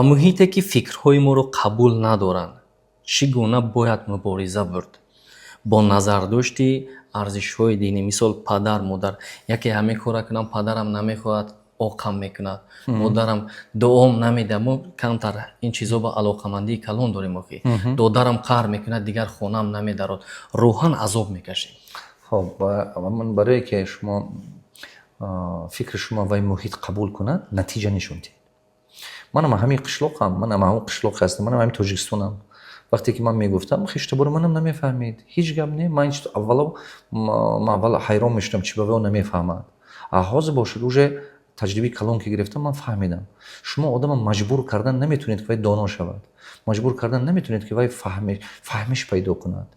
Муҳите, ки фикрҳои моро қабул надоранд, чӣ гуна бояд мубориза бурд бо назардошти арзишҳои динӣ? Мисол, падар, модар. Яке ҳамин кора кунам, падарам намехоҳад, оқам мекунад, модарам дуом намедиҳад. Мо камтар ин чизо ба алоқамандии калон дорем. Охи, додарам қаҳр мекунад, дигар хонам намедарод, рӯҳан азоб мекашем. Хоб, ман барое ки шумо фикри шумо вай муҳит қабул кунад, натиҷа нишон диҳед. Манам ҳамин қишлоқам, манам ҳамон қишлоқ ҳастам, манам ҳамин Тоҷикистонам. Вақте ки ман мегуфтам, хештабори манам намефаҳмид. Ҳеҷ гап не. Ман аввало, ман аввал ҳайрон мешудам, чи ба вай намефаҳмад. А ҳозир бошад, уже таҷрибаи калон ки гирифтам, ман фаҳмидам: шумо одама маҷбур кардан наметавонед, ки вай доно шавад, маҷбур кардан наметавонед, ки вай фаҳмиш пайдо кунад.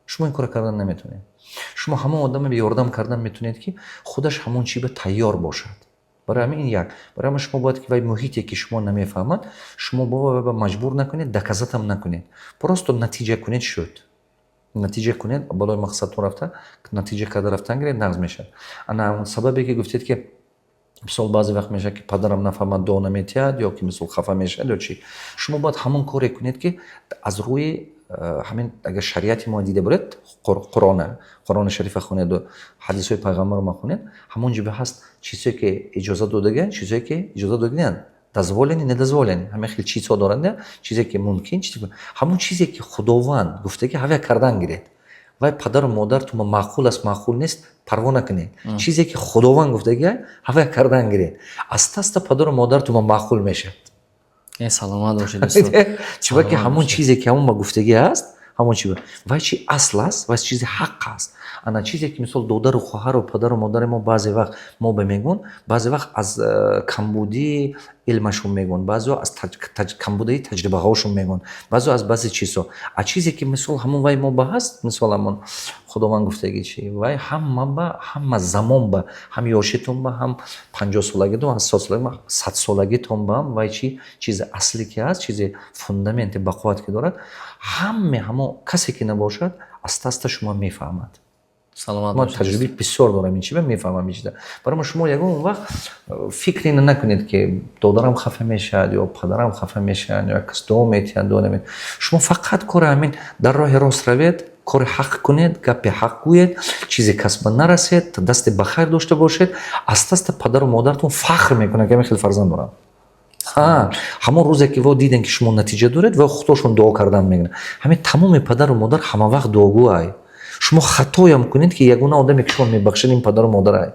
Шумо ин кора кардан наметавонед. Шумо ҳамон одаме ёрдам кардан метавонед, ки худаш ҳамон чи ба тайёр бошад. Барои ҳамин ин як. Барои ҳамин шумо бояд, ки вай муҳите, ки шумо намефаҳмад, шумо бо маҷбур накунед, доказать ам накунед, просто натиҷа кунед. Шуд, натиҷа кунед, болои мақсадтон рафта, натиҷа карда рафтан гиред, нағз мешавад. Ана сабабе, ки гуфтед, ки мисол, баъзе вақт мешавад, ки падарам нафаҳмад, дуо наметиҳад ё ки, мисол, хафа мешавад ё чӣ, шумо бояд ҳамон коре кунед, ки аз рӯи ҳамин, агар шариати мо дида буред, Қуръона, Қуръони Шарифа хонеду ҳадисҳои пайғамбаро ма хонед, ҳамон ҷо ҳаст чизҳое, ки иҷоза додагианд, чизҳое, ки иҷоза додагианд, дозволени, недозволени, ҳамин хел чизҳо доранд, чизе ки мумкин, ҳамон чизе, ки Худованд гуфтаги, ҳавя кардан гиред. Вай падару модаратон маъқул аст, маъқул нест, парво накунед. Чизе, ки Худованд гуфтаги, ҳавя кардан гиред. Аста аста падару модаратон маъқул мешавад. Саломат бошед. Чунки ҳамон чизе, ки ҳамон ба гуфтагӣ аст, ҳамон чи вай чи асл аст, вай чизи ҳақ аст. Ана чизе, ки, мисол, додару хоҳару падару модари мо баъзе вақт мо ба мегӯн, баъзе вақт аз камбудии илмашон мегӯн, баъзеҳо аз камбудии таҷрибаҳошон мегӯн, баъзеҳо аз баъзе чизҳо. А чизе, ки, мисол, ҳамон вай мо ба ҳаст, мисол, ҳамон Худованд гуфтаги чи, вай ҳама ба ҳама замон ба ҳам ёшитон ба, ҳам 50-солагитон, 80-солаги, 100-солагитон ба ҳам, вай чи чизи аслӣ ки ҳаст, чизи фундаменти бақувват ки дорад, ҳаме ҳамо касе ки набошад, аста аста шумо мефаҳмад. Саломат. Ман таҷрибаи бисёр дорам ин чиба, мефаҳмам ин чиза. Барои шумо ягон вақт фикр ина накунед, ки додарам хафа мешавад ё падарам хафа мешавад ё кас дуо метиҳад, дуо намед. Шумо фақат кори ҳамин дар роҳи рост равед, кори ҳақ кунед, гапи ҳақ гӯед, чизе касба нарасед, дасти ба хайр дошта бошед. Аста аста падару модаратон фахр мекунад, ки ҳамин хел фарзанд дорам. Ҳамон рӯзе, ки во дидем, ки шумо натиҷа доред, ва худошон дуо кардан мегиранд. Ҳамин тамоми падару модар ҳама вақт дуогӯ ай. Шумо хатоям кунед, ки ягона одаме, ки шумо мебахшед, ин падару модарай.